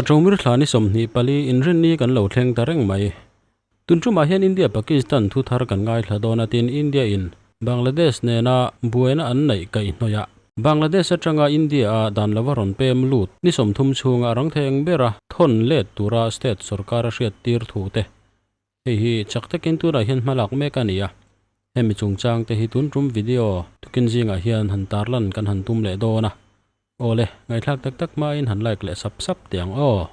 Ṭawngmir thla ni 24 inrinni kan lo thleng ta reng mai. Tun ṭumah hian India Pakistan thu thar kan ngaithla dawn a tin India in Bangladesh nena buaina an neih kaihhnawih a. Bangladesh aṭanga India a dan lova rawn pem lut ni 30 chhunga rang thei eng bera thawn let tura state sorkar a hriat tir thu te hei hi chak takin tunah hian hma lak mek a ni a. Hemi chungchang te hi tun ṭum video tukin zingah hian han tarlan kan han tum leh dawn a. Awle, ngaihthlak tak tak hmain han like leh sap sap teh ang aw.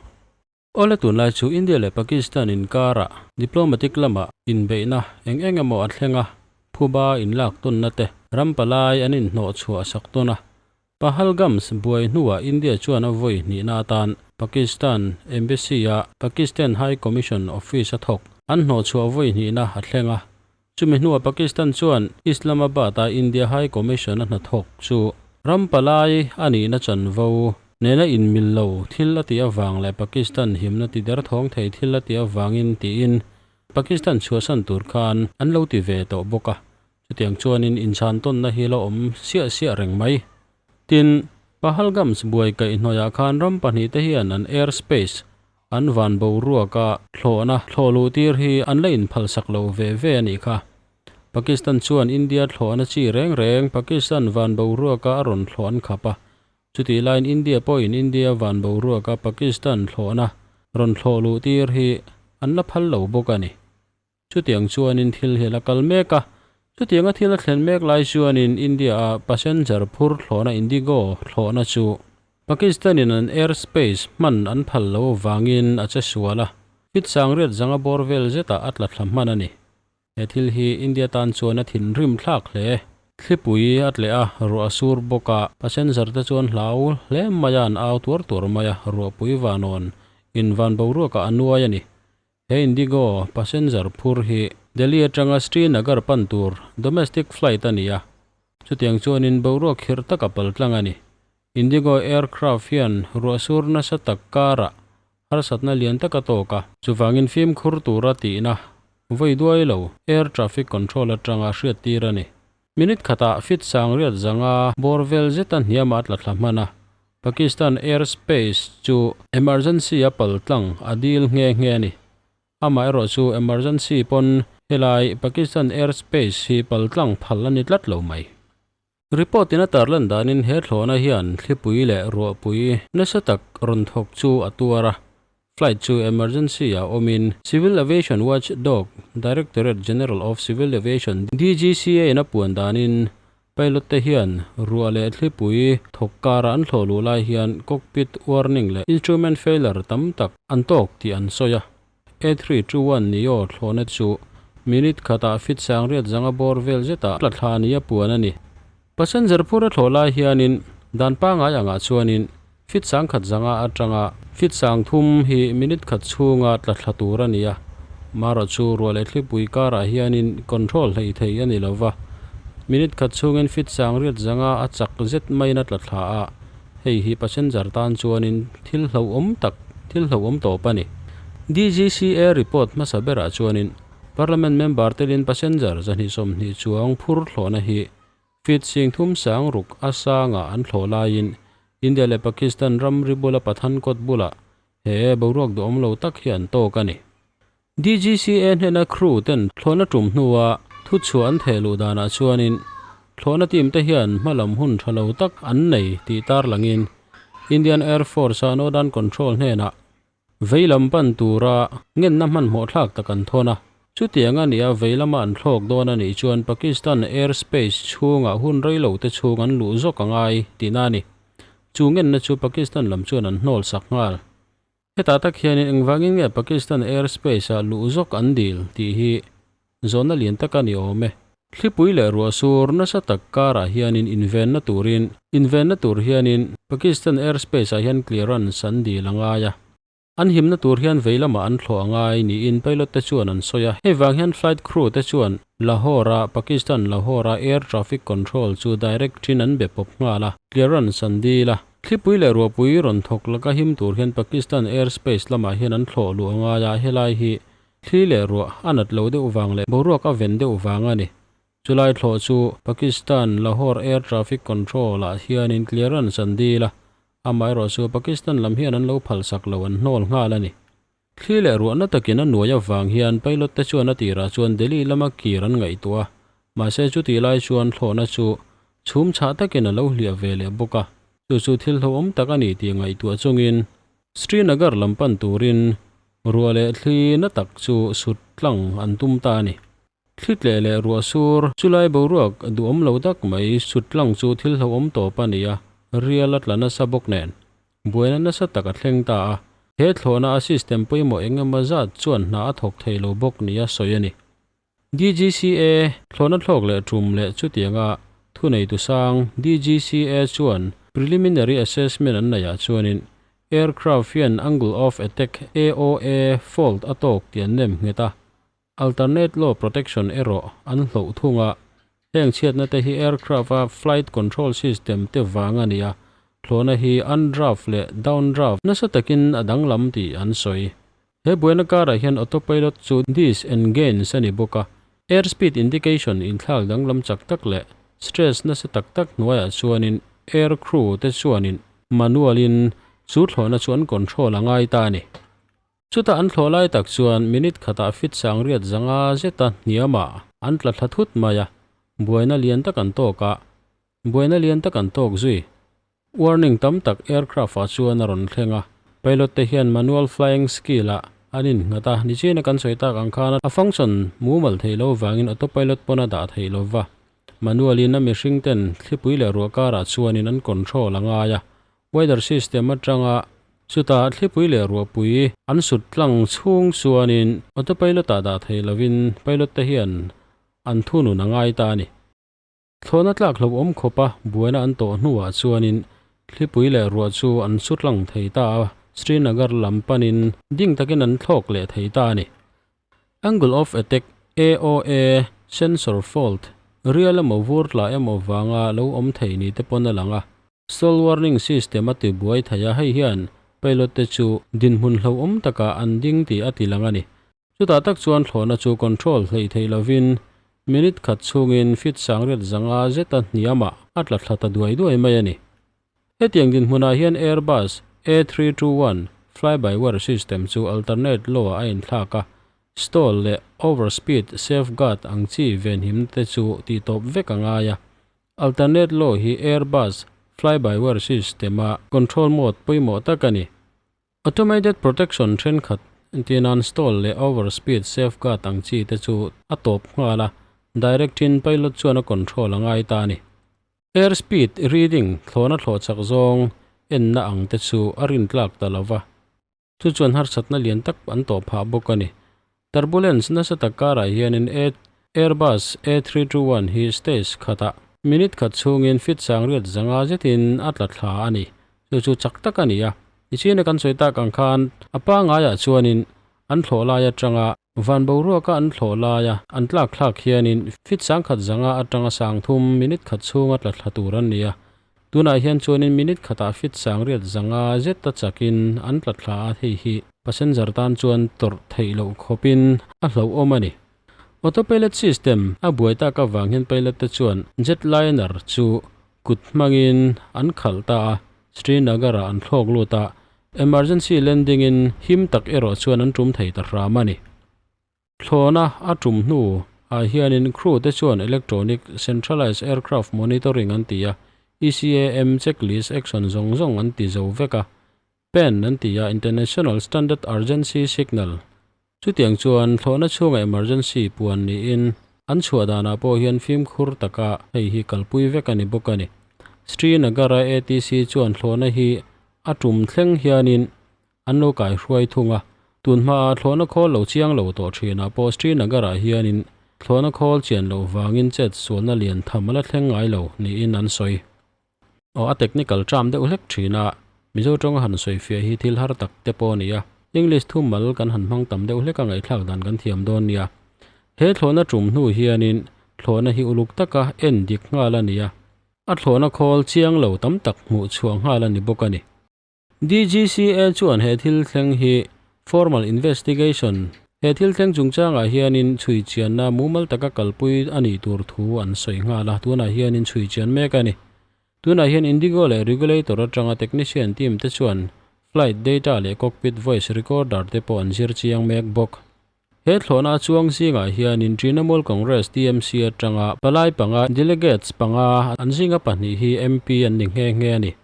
Awle tunlai chu India leh Pakistan inkarah diplomatic lama inbeihna eng eng emaw a thleng a, phuba inlak tawnna te, ram palai an inhnawh chhuah sak tawn a. Pahalgams buai hnuah India chuan a vawi hnihna atan Pakistan Embassy-a Pakistan High Commission Office a thawk an hnawh chhuah vawi hnihna a thleng a. Chumi hnuah Pakistan chuan Islamabad-a India High Commission-a hnathawk chu ram palai a nihna chanvo nena inmil lo thil a tih avang leh Pakistan himna ti derthawng thei thil a tih avangin tiin Pakistan chhuahsan tur khan an lo ti ve tawh bawk a. Chutiang chuanin inchhantawnna hi la awm siah siah reng mai. Tin, Pahalgams buai kaihhnawihah khan ram pahnihte hian an airspace An van boruaka thlawhna thlawh luh tir hi an la inphalsak lo ve ve a nih kha. Pakistan chuan India thlawhna chi reng reng Pakistan van boruaka a rawn thlawh an khap a. Chutih laiin India pawhin India van boruaka Pakistan thlawhna rawn thlawh luh tir hi an la phal lo bawk a ni. Chutiang chuanin thil hi a la kal mek a. Chutianga thil a thlen mek lai chuanin India-a passenger phur thlawhna Indigo thlawhna chu Pakistan-in an airspace hman an phal lo avangin a che sual a, fit sangriat zanga bawr vel zetah a tla thla hman a ni. He thil hi India tan chuan a thinrim thlak hle. Thlipui a tleh a, ruah a sur bawk a, passenger te chuan hlau hle mai a an au tuar tuar mai a, ruahpui vanawn in van boruakah a nuai a ni. He Indigo passenger phur hi Delhi atanga Srinagar pan tur domestic flight a ni a, chutiang chuanin boruak khirh tak a pal tlang a ni. Indigo aircraft hian ruahsur nasa tak karah harsatna lian tak a tawk a, chuvangin fimkhur tura tihna vawi duai lo air traffic control atanga hriattir a ni. Minute khatah fit sangriat zanga bawr vel zeta hniamah a tla thla hman a, Pakistan airspace chu emergency a pal tlang a dil nghe nghe a ni. Amaherawh chu emergency pawn helai Pakistan airspace hi pal tlang phal a ni tlat lo mai. Report in a tarlan danin he thlawhna hian thlipui leh ruahpui nasa tak rawn thawk chu a tuar a, Flight chu emergency ah awmin Civil Aviation Watch Dog, Directorate General of Civil Aviation, DGCA, in a puan danin pilot te hian ruah leh thlipui thawk kara an thlawh luh lai hian cockpit warning leh instrument failure tam tak an tawk tih an sawi a. A321 neo thlawhna chu minute khatah fit sangriat zanga bawr vel zetah tla thla ni a puan a ni. Passenger phur a thlawh lai hianin dan pangngai angah chuanin fit sangkhat zanga atanga fit sangthum hi minute khat chhunga tla thla tur a ni a, marawh chu ruah leh thlipui karah hianin control hlei thei a ni lo va, minute khat chhungin fit sangriat zanga a chak zet maiin a tla thla a, hei hi passenger tan chuanin thil hlauhawm tak thil hlauhawm tawp a ni. DGCA report hmasa berah chuanin Parliament member telin passenger 120 chuang phur thlawhna hi Feet sing thum sang ruk a sangah an thlawh laiin India leh Pakistan ramri bula Pathankot bulah he boruak duhawm lo tak hi an tawk a ni. DGCA hnena crew ten thlawhna tum hnua thuchhuah an theh luh danah chuanin thlawhna team te hian hmalam hun tha lo tak an nei tih tarlangin Indian Air Force-a Northern Control hnenah Vei lam pan tura ngenna hmanhmawh thlak tak an thawn a. Chutiang a nia vei lama an thlawk dawn a nih chuan Pakistan airspace chhungah hun rei lo te chhung an luh zawk a ngai tihna a ni. Chu ngenna chu Pakistan lam chuan an hnawl sak nghal. Hetah tak hianin engvangin nge Pakistan airspace-ah luh zawk an dil tih hi Zawhna lian tak a ni awm e. Thlipui leh ruah sur nasa tak karah hianin invenna turin invenna tur hianin Pakistan airspace ah hian clearance an dil a ngai a. An himna tur hian vei lamah an thlawh a ngai niin pilot te chuan an sawi a. Hei vang hian flight crew te chuan Lahore-a Pakistan Lahore-a air traffic control chu direct thin an be pawp nghal a, clearance an dil a. Thlipui leh ruahpui rawn thawk laka him tur hian Pakistan airspace lamah hian an thlawh luh a ngai a, helai hi Thli leh ruah a nat lo deuh vang leh boruak a ven deuh vang a ni. Chulai thlawh chu Pakistan Lahore Air Traffic Control ah hianin clearance an dil a. Amaherawhchu Pakistan lam hian an lo phalsak lo an hnawl nghal a ni. Thli leh ruahna takin a nuai avang hian pilot te chuan a tirah chuan Delhi lama kir an ngaihtuah a, mahse chutih lai chuan thlawhna chu chhum chhah takin a lo hliah ve leh bawk a, chu chu thil hlauhawm tak a ni tih ngaihtuah chungin Srinagar lam pan turin ruah leh thli na tak chu sut tlang an tum ta a ni. Thli tleh leh ruah sur chulai boruak duhawm lo tak mai sut tlang chu thil hlauhawm tawp a ni a, rial a tla nasa bawk nen buaina nasa tak a thleng ta a. He thlawhna a system pawimawh eng emaw zat chuan hna a thawk thei lo bawk nia sawi a ni. DGCA thlawhna thlawk leh tum leh chutianga thuneitu sang DGCA chuan preliminary assessment an neihah chuanin aircraft hian angle of attack, AOA, fault a tawk tih an nem nghet a. Alternate law protection erawh an hloh thung a, heng chhiatna te hi aircraft a flight control system te vang a ni a, thlawhna hi undraft leh downdraft nasa takin a danglam tih an sawi. He buaina karah hian autopilot chu disengage a ni bawk a, airspeed indication inthlak danglam chak tak leh stress nasa tak tak hnuaiah chuanin air crew te chuanin manual in chu thlawhna chu an control a ngai ta a ni. Chutah an thlawh lai tak chuan minute khatah fit sang riat zanga zeta hniamah an tla thla thut mai a, buaina lian tak an tawk a, buaina lian tak an tawk zui. Warning tam tak aircraft ah chuan a rawn thleng a, pilot te hian manual flying skill ah an innghat a, nichina kan sawi tak ang khan a function mumal theih lo vangin autopilot pawn a dah theih lo va, manual in a mihring ten thlipui leh ruah karah chuanin an control a ngai a, Weather system atanga chutah thlipui leh ruahpui an sut tlang chhung chuanin autopilot ah dah thei lovin pilot te hian an thunun a ngai ta a ni. Thlawhna tlak hlauhawm khawpa buaina an tawh hnuah chuanin thlipui leh ruah chu an su tlang thei ta a, Srinagar lam panin ding takin an thlawk leh thei ta a ni. Angle of attack, AOA, sensor fault, rial emaw vur tla emaw vanga lo awm thei ni te pawn a lang a. Stall warning system a ti buai thei a, hei hian pilot te chu dinhmun hlauhawm takah an ding tih a ti lang a ni. Chutah tak chuan thlawhna chu control hleih theih lovin minute khat chhungin feet sangriat zanga zeta hniamah a tla thla ta duai duai mai a ni. Hetiang dinhmunah hian Airbus A321 fly-by-wire system chu alternate law-ah a inthlak a, stall leh overspeed safeguard ang chi venhimna te chu tihtawp vek a ngai a. Alternate law hi Airbus fly-by-wire system-a control mode pawimawh tak a ni. Automated protection thenkhat entirnan stall leh overspeed safeguard ang chi te chu a tawp nghal a, direct-in pilot chuan a control a ngai ta a ni. Airspeed reading thlawhna thlawh chak zawng enna ang te chu a rintlak ta lo va, chu chuan harsatna lian tak an tawh phah bawk a ni. Turbulence nasa tak karah hianin Airbus A321 hi stage khatah minute khat chhungin feet sangriat zanga zetin a tla thla a ni. Chu chu chak tak a ni a, nichina kan sawi tak ang khan a pangaiah chuanin an thlawh lai atanga Van boruaka an thlawh laia an tlak thlak hianin feet sangkhat zanga atanga sang thum minute khat chhunga tla thla tur an ni a. Tunah hian chuanin minute khatah feet sangriat zanga zeta chakin an tla thla a, hei hi passenger tan chuan tawrh theih loh khawpin a hlauhawm a ni. Autopilot system a buai tak avang hian pilot te chuan jetliner chu kut hmangin an khalh ta a, Srinagar-ah an thlawk lut a, Emergency landing in him tak erawh chuan an tum thei ta hram a ni. Thlawhna a tum hnu ah hianin crew te chuan electronic centralized aircraft monitoring an ti a, ECAM checklist action zawng zawng an ti zo vek a, PAN an ti a, International Standard Urgency Signal. Chutiang chuan thlawhna chhunga emergency puan niin an chhuah danah pawh hian fimkhur taka hei hi kalpui vek a ni bawk a ni. Srinagar-a ATC chuan thlawhna hi a tum thleng hianin an lo kaihruai thung a, tun hmaa thlawhna khawl lo chiang lo tawh thinah pawh Srinagar-ah hianin thlawhna khawl chian loh vangin chet sualna lian tham a la thleng ngai lo niin an sawi. Aw a technical term deuh hlek thin a, Mizo tawnga han sawi fiah hi thil har tak te pawh a ni a, English thu mal kan han hmang tam deuh hlek a ngaihthlak dan kan thiam dawn nia. He thlawhna tum hnu hianin thlawhna hi uluk taka en dik nghal a ni a, a thlawhna khawl chiang lo tam tak hmuh chhuah nghal a ni bawk a ni. DGCA chuan he thil thleng hi formal investigation, he thil thleng chungchangah hianin chhui chianna mumal taka kalpui a nih tur thu an sawi nghal a, tunah hianin chhui chian mek a ni. Tunah hian IndiGo leh regulator atanga technician team te chuan flight data leh cockpit voice recorder te pawh an zir chiang mek bawk. He thlawhna a chuang zingah hianin Trinamool Congress, TMC, atanga palai panga, delegates panga, an zinga pahnih hi MP an ni nghe nghe a ni.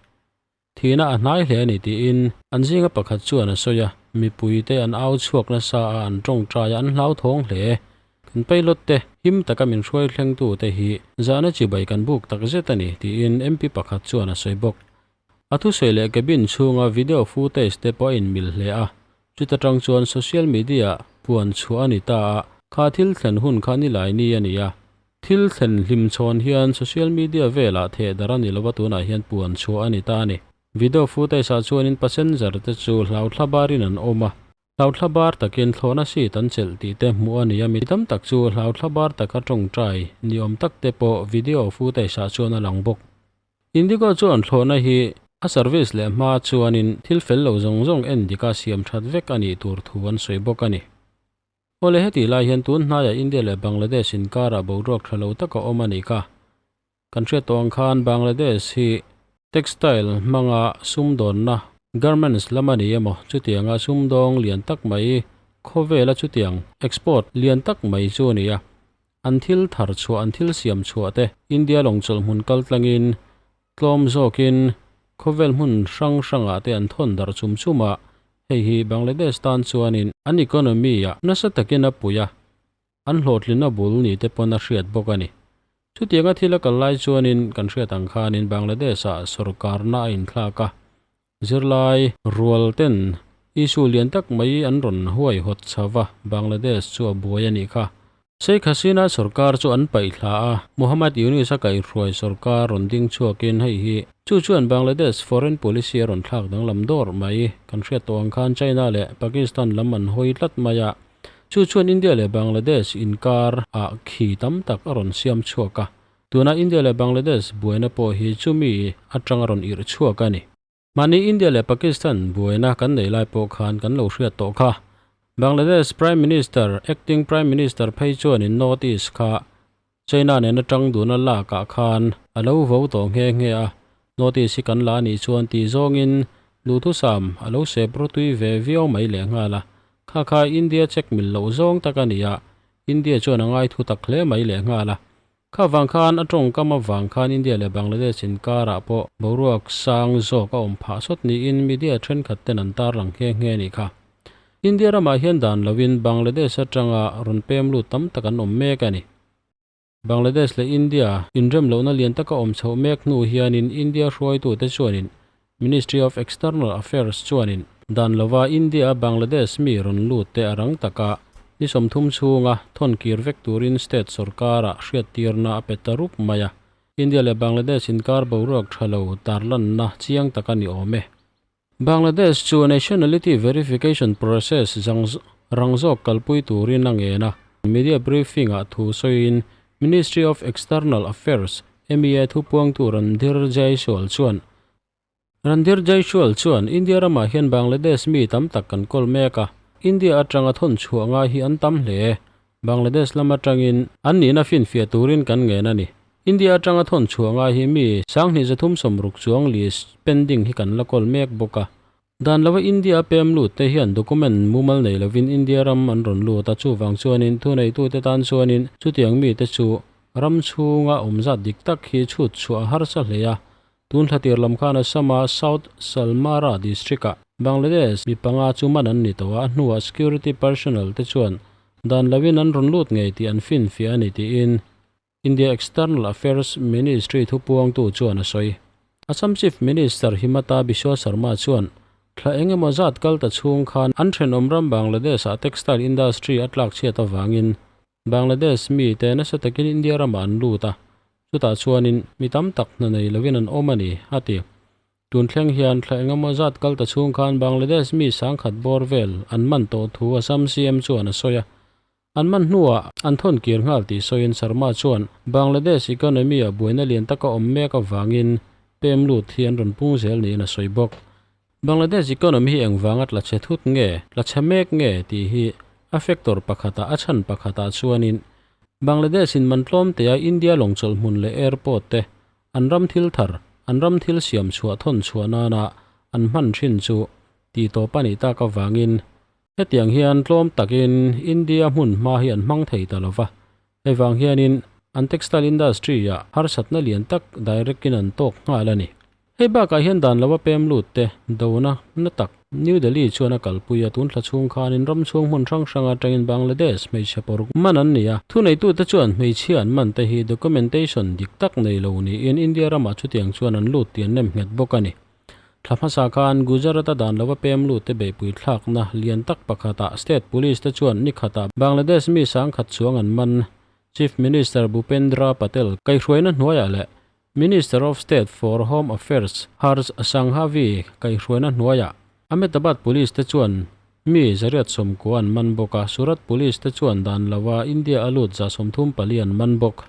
Thihna a hnai hle a ni tiin an zinga pakhat chuan a sawi a, mipuite an au chhuak nasa a, an tawngtai a, an hlauthawng hle. Kan pilot te him taka min hruai thlengtute hi zahna chibai kan buk tak zet a ni tiin MP pakhat chuan a sawi bawk. A thusawi leh cabin chhunga video footage te pawh a inmil hle a, chuta tang chuan social media puan chhuah a ni ta a, kha thil thlen hun kha nilai ni a ni a. Thil thlen hlim chhawn hian social media velah theh darh a ni lova tunah hian puan chhuah a ni ta a ni. Video footage ah chuanin passenger te chu hlauthla barin an awm a, Hlauthla bar takin thlawhna seat an chelh tih te hmuh a ni a, mi tam tak chu hlauthla bar taka tawngtai ni awm tak te pawh video footage ah chuan a lang bawk. Indigo chuan thlawhna hi a service leh hma chuanin thil fel lo zawng zawng en dika siam that vek a nih tur thu an sawi bawk a ni. Awle hetih lai hian tun hnaiah India leh Bangladesh inkarah boruak tha lo tak a awm a nih kha. Kan hriat tawh ang khan Bangladesh hi textile hmanga sumdawnna, garments, lam a ni emaw chutianga sumdawng lian tak mai khawvela chutiang export lian tak mai chu a ni a. An thil thar chhuah an thil siam chhuah te India lawng chawlhmun kal tlangin tlawm zawkin khawvel hmun hrang hrangah te an thawn darh chum chum a, hei hi Bangladesh tan chuanin an economy ah nasa takin a pui a. An hlawhtlinna bul ni te pawn a hriat bawk a ni. Chutianga thil a kal lai chuanin kan hriat ang khanin Bangladesh-ah sorkarna a inthlak a, zirlai rual ten issue lian tak mai an rawn huaihawt chho va, Bangladesh chu a buai a nih kha. Sheikh Hasina sorkar chu an paih thla a, Muhammad Yunus a kaihhruai sorkar rawn ding chhuakin hei hi chu chuan Bangladesh foreign policy a rawn thlak danglam dawr mai. Kan hriat tawh ang khan China leh Pakistan lam an hawi tlat mai a, Chu chuan India leh Bangladesh inkar ah khi tam tak a rawn siam chhuak a, tuna India leh Bangladesh buaina pawh hi chumi atang a rawn irh chhuak a ni. Mahni India leh Pakistan buaina kan nei lai pawh khan kan lo hriat tawh kha. Bangladesh Prime Minister, Acting Prime Minister phei chuanin North East kha China nena tang duna lakah khan a lo vo tawh nghe nghe a, notice hi kan la anih chuan tih zawngin duhthusam a lo sep rawtui ve viau mai lehnghal a, kha kha India check mil loh zawng tak a ni a, India chuan a ngaithu tak hle mai lehnghal a. Kha vang khan a tawngkam avang khan India leh Bangladesh inkarah pawh boruak sang zawk a awm phah sawt niin media thenkhat ten an tarlang nghe nghe a nih kha. India ramah hian dan loin Bangladesh atanga rawn pem lut tam tak an awm mek a ni. Bangladesh leh India inrem lohna lian taka awm chhoh mek hnu hianin India hruaitute chuanin Ministry of External Affairs chuanin dan lova India-a Bangladesh mi rawn lut te a rang taka ni 30 chhunga thawn kir vek turin state sorkara hriattirna a pe ta rup mai a. India leh Bangladesh inkar boruak tha lo tarlanna chiang tak a ni awm e. Bangladesh chu nationality verification process zang rang zawk kalpui turin a ngen a. Media briefing-ah thu sawiin Ministry of External Affairs, MEA, thupuangtu Randhir Jaiswal chuan, Randhir Jaiswal chuan, India ramah hian Bangladesh mi tam tak kan kawl mek a, India atanga thawn chhuah ngai hi an tam hle. Bangladesh lam atangin an nihna finfiah turin kan ngen a ni. India atanga thawn chhuah ngai hi mi 2360 chuang list pending hi kan la kawl mek bawk a. Dan lova India pem lut te hian document mumal nei lovin India ram an rawn lut a, chuvang chuanin thuneitute tan chuanin chutiang mite chu ram chhunga awmzat dik tak hi chhut chhuah a harsa hle a. Tun thlatir lam khan Assam-a South Salmara district-ah Bangladesh mi panga chu man an ni tawh a, a hnuah security personnel te chuan dan loin an rawn lut ngei tih an finfiah a ni tiin India External Affairs Ministry thupuangtu chuan a sawi. Assam Chief Minister Himata Biswa Sarma chuan thla eng emaw zat kal ta chhung khan an thenawm ram Bangladesh-ah textile industry a tlak chhiat avangin Bangladesh mite nasa takin India ramah an lut a, chutah chuanin mi tam tak hna nei lovin an awm a ni, a ti. Tun thleng hian thla engemaw zat kal ta chhung khan Bangladesh mi 10,000 bawr vel an man tawh thu Assam CM chuan a sawi a. An man hnuah an thawn kir nghal tih sawiin Sarma chuan Bangladesh economy-ah buaina lian taka awm mek avangin pem lut hi an rawn pung zel niin a sawi bawk. Bangladesh economy hi engvanga tla chhe thut nge, tla chhe mek nge tih hi a factor pakhatah a chhan pakhatah chuanin Bangladesh in man tlawm tea India lawng chawlh hmun leh airport te an ram thil thar an ram thil siam chhuah thawn chhuah nana an hman thin chu tihtawp a nih tak avangin hetiang hian tlawm takin India hmun hma hi an hmang thei ta lova. Hei vang hianin an textile industry-ah harsatna lian tak direct-in an tawk nghal a ni. Hei bakah hian dan lova pem lut te dona na tak New Delhi chuan a kalpui a, tun thla chhung khanin ram chhung hmun hrang hrang atangin Bangladesh hmeichhe paruk man an ni a. Thuneitute chuan hmeichhia an man te hi documentation dik tak nei lo niin India ramah chutiang chuan an lut tih an nem nghet bawk a ni. Thla hmasa khan Gujarat-a dan lova pem lut te beihpui thlakna lian tak pakhatah state police te chuan ni khatah Bangladesh mi sangkhat chuang an man. Chief Minister Bhupendra Patel kaihhruaina hnuaiah leh Minister of State for Home Affairs Harsh Sanghavi kaihhruaina hnuaiah Ahmedabad Police te chuan mi zariat sawmkua an man bawk a, Surat Police te chuan dan lova India a lut 34 an man bawk.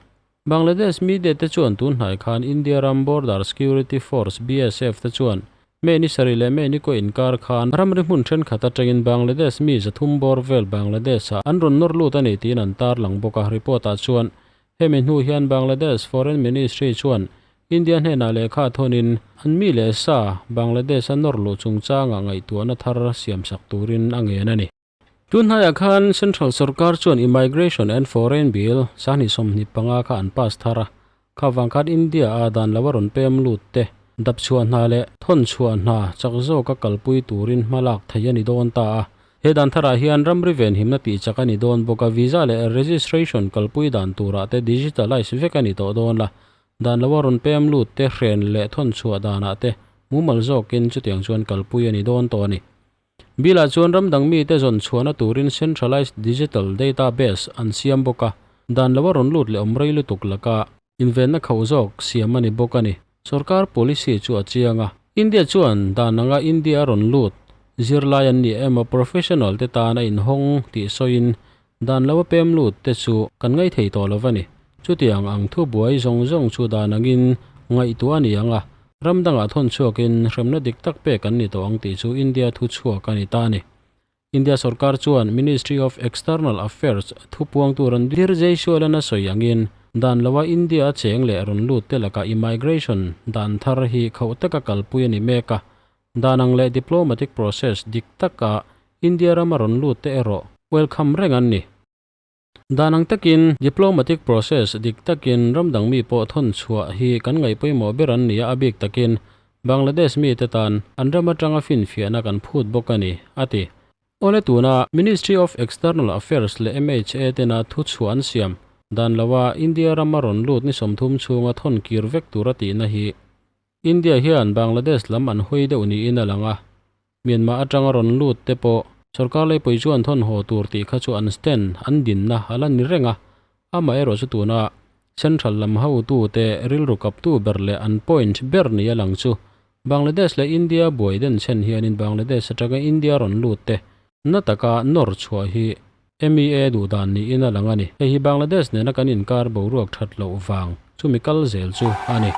Bangladesh media te chuan tun hnai khan India ram Border Security Force, BSF, te chuan May ni sarih leh May ni kaw inkar khan ramri hmun thenkhat atangin Bangladesh mi 300 bawr vel Bangladesh-ah an rawn nawr lut a ni tiin an tarlang bawk a, report-ah chuan Hemi hnu hian Bangladesh Foreign Ministry chuan India hnenah lehkha thawnin an mi leh sa Bangladesh a nawr luh chungchangah ngaihtuahna thar siamsak turin a ngen a ni. Tun hnaiah khan Central sorkar chuan Immigration and Foreign Bill 2025 kha an pass thar a, kha vang khan India a dan lo a rawn pem lut te dap chhuah hna leh thawn chhuah hna chak zawka kalpui turin hma lak theih a ni dawn ta a. He dan tharah hian ramri venhimna tih chak a ni dawn bawk a, visa leh registration kalpui dan turah te digitalise vek a ni tawh dawn la. Dan loa rawn pem lut te hren leh thawn chhuah danah te mumal zawkin chutiang chuan kalpui a ni dawn tawh a ni. Bill-ah chuan ram dang mite zawn chhuahna turin centralised digital database an siam bawk a, dan loa rawn lut leh awm rei lutuk laka invenna khauh zawk siam a ni bawk a ni. Sorkar policy chu a chiang a, India chuan dan anga India a rawn lut zirlai an ni emaw professional te tan a inhawng tih sawiin dan lo a pem lut te chu kan ngaithei tawh lo va ni. Chutiang ang thu buai zawng zawng chu dan angin ngaihtuah a ni ang a, ram dangah thawn chhuakin hremna dik tak pek an ni tawh ang tih chu India thu chhuak a ni ta a ni. India sorkar chuan Ministry of External Affairs thupuangtu Randhir Jaiswal-an a sawi angin dan loa India a cheng leh rawn lut te lakah immigration dan thar hi khauh taka kalpui a ni mek a, dan ang leh diplomatic process dik taka India rama rawn lut te erawh welcome reng an ni. Dan ang takin diplomatic process dik takin ram dang mi pawh thawn chhuah hi kan ngaih pawimawh ber an ni a, a bik takin Bangladesh mite tan an ram atanga finfiahna kan phut bawk a ni, a ti. Awle tuna Ministry of External Affairs leh MHA tena thu chhuah an siam dan loa India rama rawn lut ni 30 chhunga thawn kir vek tura tihna hi India hian Bangladesh lam an hawi deuh niin a lang a, Myanmar atanga rawn lut te pawh sorkar leipui chuan thawn haw tur tih kha chu an stand an dinna a la ni reng a, amaherawh chu tuna Central lam hotute rilru kaptu ber leh an point ber ni a lang chu Bangladesh leh India buai den chhen hianin Bangladesh atanga India rawn lut te na taka nawr chhuah hi MEA duh dan niin a lang a ni. Hei hi Bangladesh nena kan inkar boruak that loh vang chumi kal zel chu a ni.